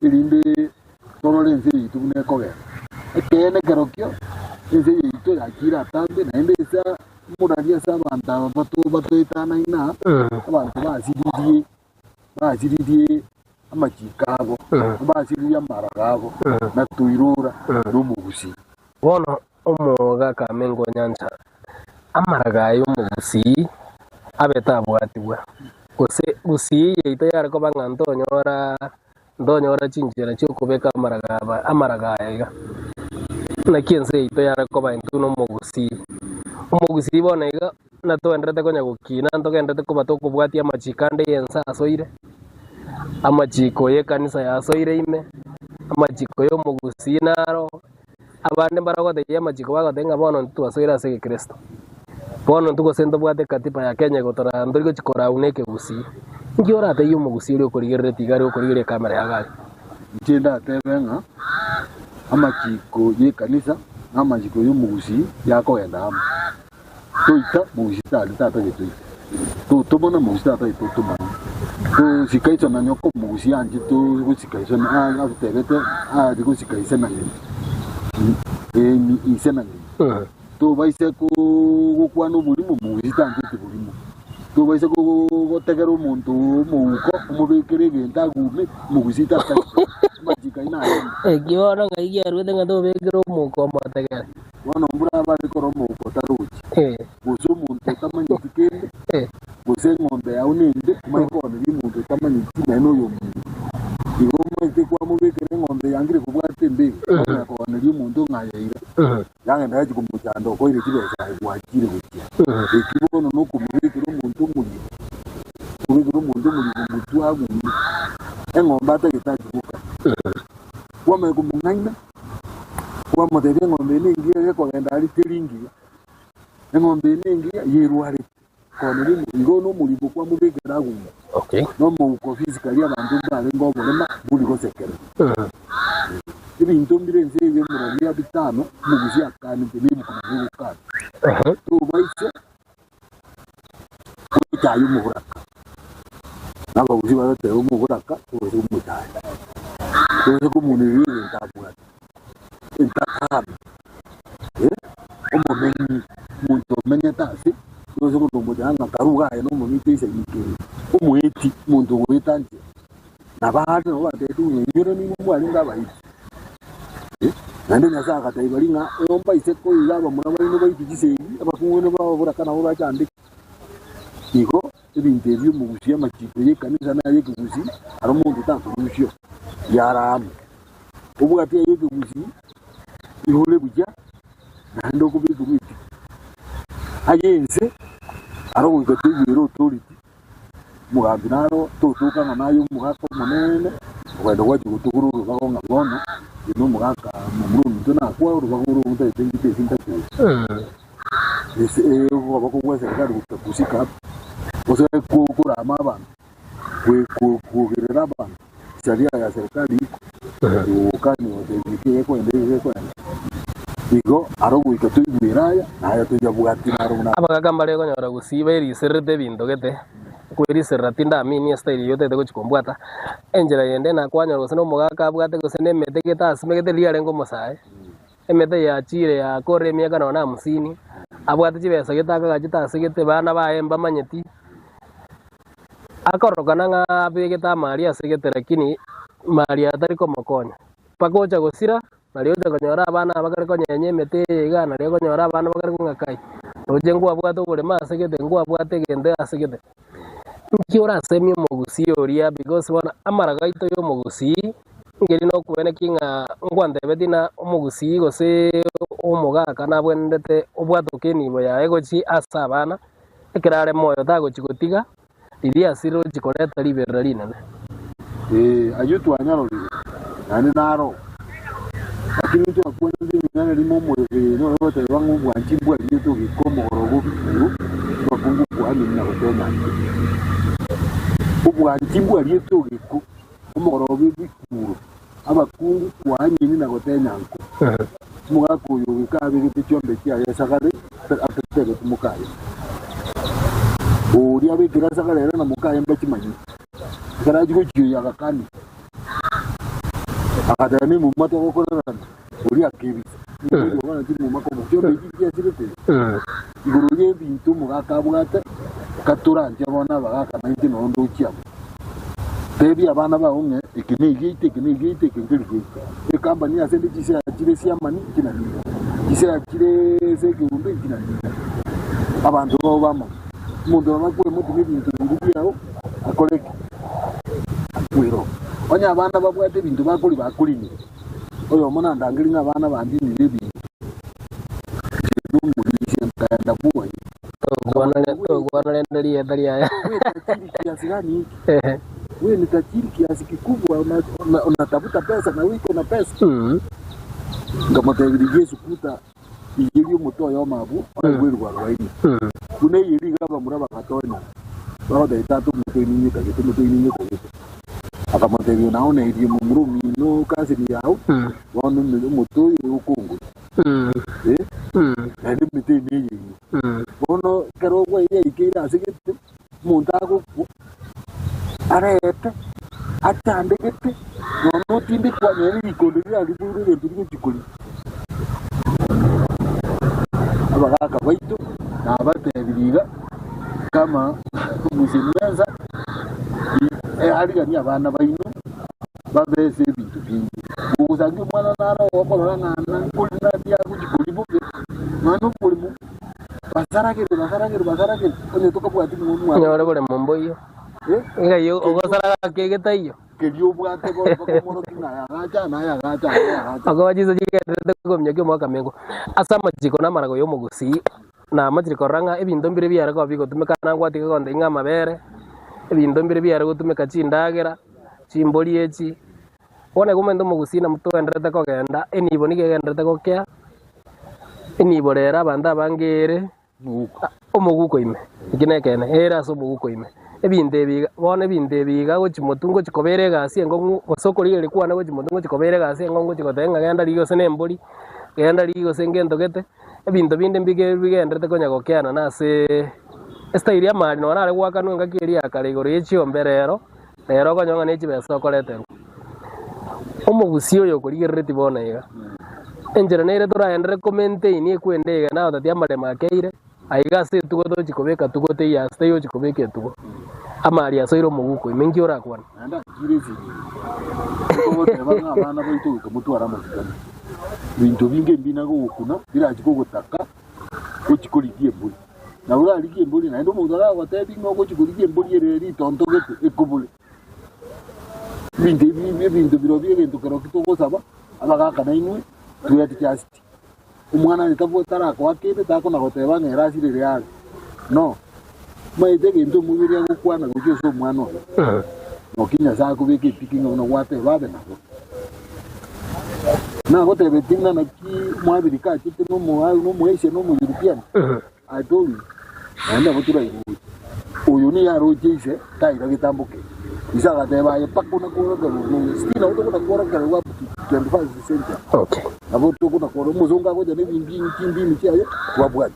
erinde torore ense yaito buna ekogenda. Ekeene kerokio ense yaito yachiire atambe naende ase Omorari ase abanto aba batoetanaine aa, abanto basiririe, basiririe amachiko abo, basiririe amaraga abo, na toirora nomogusii. Bono omogaka amengo nyancha, amaraga aya omogusii abete abwatigwe, gose gusii yaito yare koba ng'a ntonyora ntonyora chinchera chi'okobeka amaraga aba amaraga aya iga. Naki ense yaito yare koba intwe nomogusii. Omogusii bono iga natoenderete konya gokina ntogenderete koba tokobwatia amachiko ande y'ense asoire, amachiko y'ekanisa yasoire ime, amachiko y'omogusii naro, abande mbaragotebia amachiko bagoteba ng'a bono intwe twasoire ase egekristo. Bono intwe gose ntobwate ekatiba ya Kenya egotoraa ntori gochia koraa buna ekegusii. Inki oratebie omogusii oria okorigereretie iga aria okorigereria ekamera ya gari? Inche ndatebe ng'a amachiko y'ekanisa na amachiko y'omogusii yakogenda amo. Toita, mogusii tari tatagete toite. Totomana, mogusii tatagete totomane. Tosika iso na nyoko, mogusii anchete gosika iso na agotebete aria gosika ise na ng'ina. Ise na ng'ina. Tobaise gokwana oborimo, mogusii tancheti borimo. Tobaise gotegera omonto omouko omobekere egento agume, mogusii tatagete. Amachiko ayio nayamo. Eki bono ng'ai kiaruete ng'a tobekere omouko omotegere? Bono mbura abare korora omouko otarochi, gose omonto otamanyeti kende, gose eng'ombe yao nende, omanye kooneria omonto otamanyeti naye noyominto. Igo omanyete kwamobekera eng'ombe yangire kobwata embego, kwamanya kooneria omonto ng'a ayeire, yagenda yachia komochanda okoire chibesa aye gwachire gochia. Eki bono nokomobekera omonto omoribo, obekere omonto omoribo motwe agume, eng'ombe atagete achie gokama. Kwamanya komong'aina. Kwamotebia eng'ombe eye nengiya gekogenda aria teri ngiya, eng'ombe eye nengiya yerwarete koneria omo igo nomoribo kwamobekera agwo Okay. nomouko physically abanto mbarenge oborema bori gosekerera. Ebinto mbire ense eye omorori bitano omogusi akanete na ebuku nabo egokana. Tobaise gochaya omoboraka, na abagusi bagateba omoboraka tobaise komochaya, tobaise komonereria egento abwate, entakana, omomenyi. ng'a karu iga aye na omomito isaini kere, omoeti, omonto ogoeta nchera. Nabo aare nabo batebete ng'a inwe nigo mwarenge abaiti. Eh, naende Nyasae agatebia baria ng'a oyo mbaise koira abamura baino baitwe chisegi, abakungu baino bababoraka nabo bachandeke. Igo ebinto ebi omogusi amachiko y'ekanisa na ay'ekegusii aro omonto takorusia yara amo. Obwate ay'ekegusii igo ore buya naende okobekerwa etiko. Aye ense aro goika toigwere authority omogambi naro totoka ng'a naye omogaka omonene okogenda gwachia gotugora orobago ng'a bono inche na omogaka momura ominto nakwa orobago oro ntagete ngite ase ntakure. Ase okoboko gwa serikali goika kusika gose korama abanto, kwogerera abanto sheria ya serikali iko gokania gotebia eki gekoenda eki gekoenda. Igo aro goika toigwere aya na aya toyabwati naro buna. Abagaka mbare konyora gusii baerisererete ebinto gete, okweriserera tindamini estyle eyio otagete gochia kombwata, enchera yende nakwanyora gose na omogaka abwate gose na emete gete asimegete riria arenge omosae. Emete yachiire yakorire emiaka nonya na hamsini, abwate chibesa gete akagachete ase gete, bana baye mbamanyeti, akororokana ng'a abegete amari ase gete lakini mari atari komokonya. Mpaka ocha gosira, nario ocha konyora abana aba bakare konyenya emete eye igaa, nario okonyora abana bakare kong'a kai, roche nkwabwate oboremo ase gete, nkwabwate egento ase gete. Nki orasemie omogusii oria because bono amarago aito ya omogusii, nkeri nokwene ki ng'a nkwantebetie ng'a omogusii gose omogaka nabwenerete obwatoke enibo yaye gochia ase abana, ekero are moyo tagochi gotiga, riria asire ochi koreta riberera rinene. Ee, ayio twanyarorire, naende naro. Lakini ntwakwanete ring'ana erimo omorero oyo ogoteba ng'a obwanchi mbwariete ogika omogoroba obikuro, abakungu kuamini na gotenyana. Obwanchi mbwariete ogiko omogoroba ebikuro, abakungu kuamini na gotenyanko. Omogaka oyo ogika abegete chiombe chiaye esagare atatebeti mokaye. Oria abekire esagare ere na mokaye mbachimanyeti. Ekero achia gochioyia agakania. Agateba, Nemuma togokorerana. Oria akebisa. Nigo bono timuma komo. Chiombe echi nchiasirete. Igoro y'ebinto omogaka abwate, katoranche bono abagaka nainche noro ndochie abwo. Tebia abana bao ng'a eke negiaito, eke negiaito, eke nkeri giaito. Ekampani ase ende chisea chire chi'amani nchinanire, chisea chire ase ekeumbe nchinanire. Abanto bao bamanye. Omonto nabo akwemoti nebinto biria biao akore ki? Akwere oo. Onye abana babwate ebinto bakoria bakorinire, oyomo nandangerie ng'a abana bandinire ebinto, inche nomorisia nkaenda bwoye. Tokwana rende rieta riaye. We tajiri kiasi gani hiki? We ni tajiri kiasi kikubwa, unatafuta pesa na wiko na pesa. Nkamotebiria Yesu kuta Rigeria omote oyomo abwo oraigwerwe arobaini, buna eyeri iga abamura bagatonyana, bagotebia, Tata, omote oino inyekagete, omote oino inyekogete. Akamotebia, Nao nairie momura omino cousin yao, bono omote oyo oyokongoria. Eh, naende emete eye neyeino. Bono ekero yaikeire ase gete, omonto agokwa, arete, achandegete, nonya otindekwa nere rikondo rirariboirwe egento rigochia koria. Abagaka baito nabatebirie iga, kama omosemia ariganie abana baino babe ase ebinto biaino. Ogosangia omwana naro okorora ng'a nkori naki agochia koria bobe, nonya na oboremo. Basaragere, basaragere, basaragere, onye tokabwati mong'u mwane. Onyore boremo mboiyo. Eh? Ng'ai ogosaraga ake getaiyo. Keria obwate bono bakomorokia ng'a aya agacha, na aya agacha, na aya agacha. Okoba chinsa chigendererete kominyokia omwaka mengo. Ase amachiko na amarago y'omogusii, namachire korora ng'a ebinto mbire biare koba bigotumeka na ngwatiga gontebia ng'a amabere, ebinto mbire biare gotumeka chindagera, chimbori echi. Bono igo omanyete omogusii nabo togendererete kogenda, enibo nigo egendererete gokea, enibo rero abanto abange ere omoguko ime, eki nekeene, ere ase omoguko ime. Ebinto ebi iga, bono ebinto ebi iga gochia motwe ngochia kobera egasi enkong'u, gose okorigereria kwane gochia motwe ngochia kobera egasi enkong'u ngochia goteba ng'a genda rigia gose na embori, genda rigia gose ngento gete, ebinto binde mbige bigendererete konya gokeana na aseee estyle ya amari nonye nare goakanwa engaki eria ya kare igoro ya echiombe rero. Nere okonyora ng'a ne chibesa okoreterwa. Omogusii oyo okorigereretie bono iga, enchera nere toraenderere ko maintain ekwende iga na otatia amaremo akeire. Aiga ase etugo tochi kobeka tugo teiyo ase taiyo ochi kobeka etugo. Amari asoire omoguko ime inki orakwane? Naende achire esegi eye, togoteba ng'a abana baito goika motware amasikani. Binto binge mbina gogokuna birachi kogotaka gochi korigia embori. Na orarigie embori naende omonto aragotebi ng'a ogochi korigia embori ere ritontogete ekobore. Ebinto ebi ebinto birobio egento kerokio togosaba abagaka nainwe twe adjust. Omwana onye tabwati tarakoa kende takona goteba ng'a ere asire ere are. No. Omanyete egento omoibori agokwana gochia ase omwana oye. Noki Nyasae akobeka etiki ng'a buna gwateba abe nabo. Nagotebetie ng'a naki Omoafrika achete na Omoasia na Omoeuropean. I told you, naende nabo toraigwe. Oyo nigo aroche ise taira getambo keri. Ise agateba aye mpaka ona kworokererwa noyo. Still nabo tokona kworokererwa up to 21st century. Okay. Nabo tokona kworo omosongo agocha na ebingi chindini chiaye twabwati.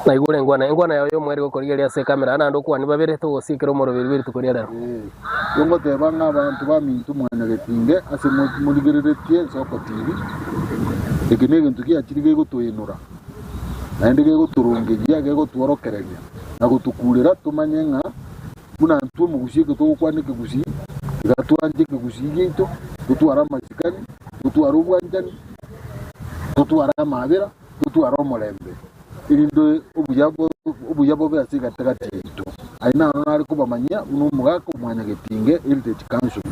Naigure engwana, engwana yao y'omweri gokorigereria ase ekamera, naende okwane babere togosiekera omoroberi bwe rituko ria rero. Eh, Ingoteba ng'a abanto baminto mwanyagetinge ase morigereretie Nsoko TV, eke negento giachire gegotoenora. naende gegotorongeria, gegotworokereria, na gotokuurera tomanye ng'a buna intwe omogusii ekero togokwana ekegusii, tiga twanche ekegusii giaito, totware amasikani, totware obwanchani, totware amaabera, totware omorembe, erinde obuya obuya bobe ase egatagati yaito. Ayio naro nare kobamanyia buna omogaka omwanyagetinge Heritage Council.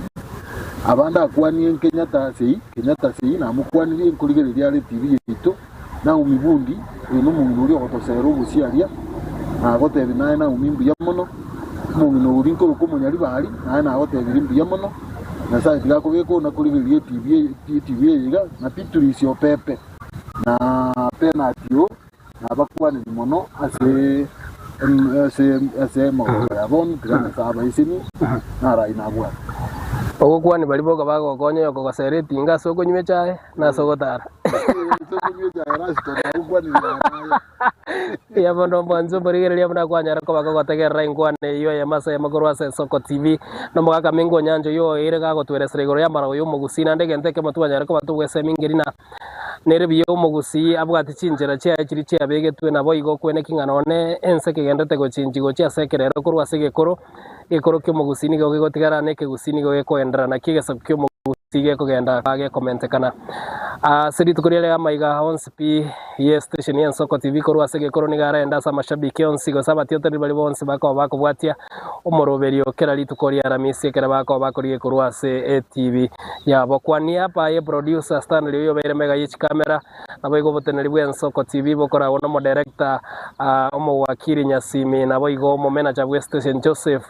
Abande akwanie Kenyatta sei, Kenyatta sei namokwanirie nkorigereria are TV yaito. Naomi Bundi, oyo nomong'ina oria ogotosera obosie aria, nagotebi naye Naomi mbuya mono, omong'ina oria nkoroka omonyaribari, naye nagotebirie mbuya mono, Nyasae tiga akobeke ona korigereria etibi eye etibi eye iga, na Beatrice Opepe, na Bernard oo, nabakwaniri mono ase ase ase amagoro ya bono, tiga Nyasae abaesenie, naro ayio nabwate. Ogokwani baria boka bagokonya oyokogosera etinga ase okonywa echae na ase ogotara. Mbuya mono omwancho omorigereria buna kwanyara koba kogotegerera enkwana eyio eyemo ase eyemo korwa ase Esoko TV. Na omogaka Mingo Onyancha oyio oeire gagotweresera igoro y'amarago y'omogusii naende egento ekemo twanyare koba tobwesemi ngeri na nere buya omogusii abwate chinchera chiaye chiria chiabegetwe naboigo kweneki ng'a nonye ense kegenderete gochinchi gochia ase ekerero korwa ase egekoro, egekoro ki'omogusii nigo kegotigara na ekegusii nigo gekoenderera naki egesaku ki'omogusii Tigekogenda gekomentekana. Ase rituko riare amaiga onsi pi ye station y'Ensoko TV korwa ase egekoro nigo arende ase amashabiki onsi gose abatiotereri baria bonsi bakoba bakobwatia omoroberio kera rituko ria Aramisi ekero bakoba bakorigia korwa ase etv yabo. Kwa niaba ye producer Stanley oyio obeire mega ye chikamera naboigo oboteneri bw'Ensoko TV bokoragwa nomodirector omowakiri Nyasimi naboigo omomenager bwe station Joseph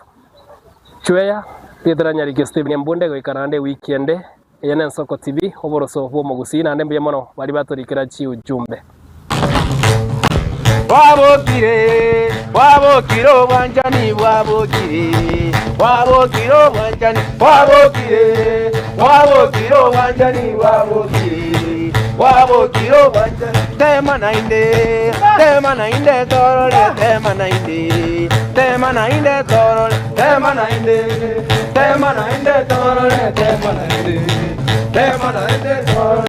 Chweya, rietera Nyarikio Stephen Embunde goika naende ewiki ende. Eye n'Ensoko TV, oboroso bw'omogusii naende mbuya mono baria batorikera chiujumbe. Bwabokire, bwabokire obwanchani bwabokire, bwabokire obwanchani bwabokire, bwabokire obwanchani bwabokire, bwabokire obwanchani. Tema naende, tema naende torore, tema naende. Tema naende torore, tema naende, tema naende torore, tema naende, tema naende torore.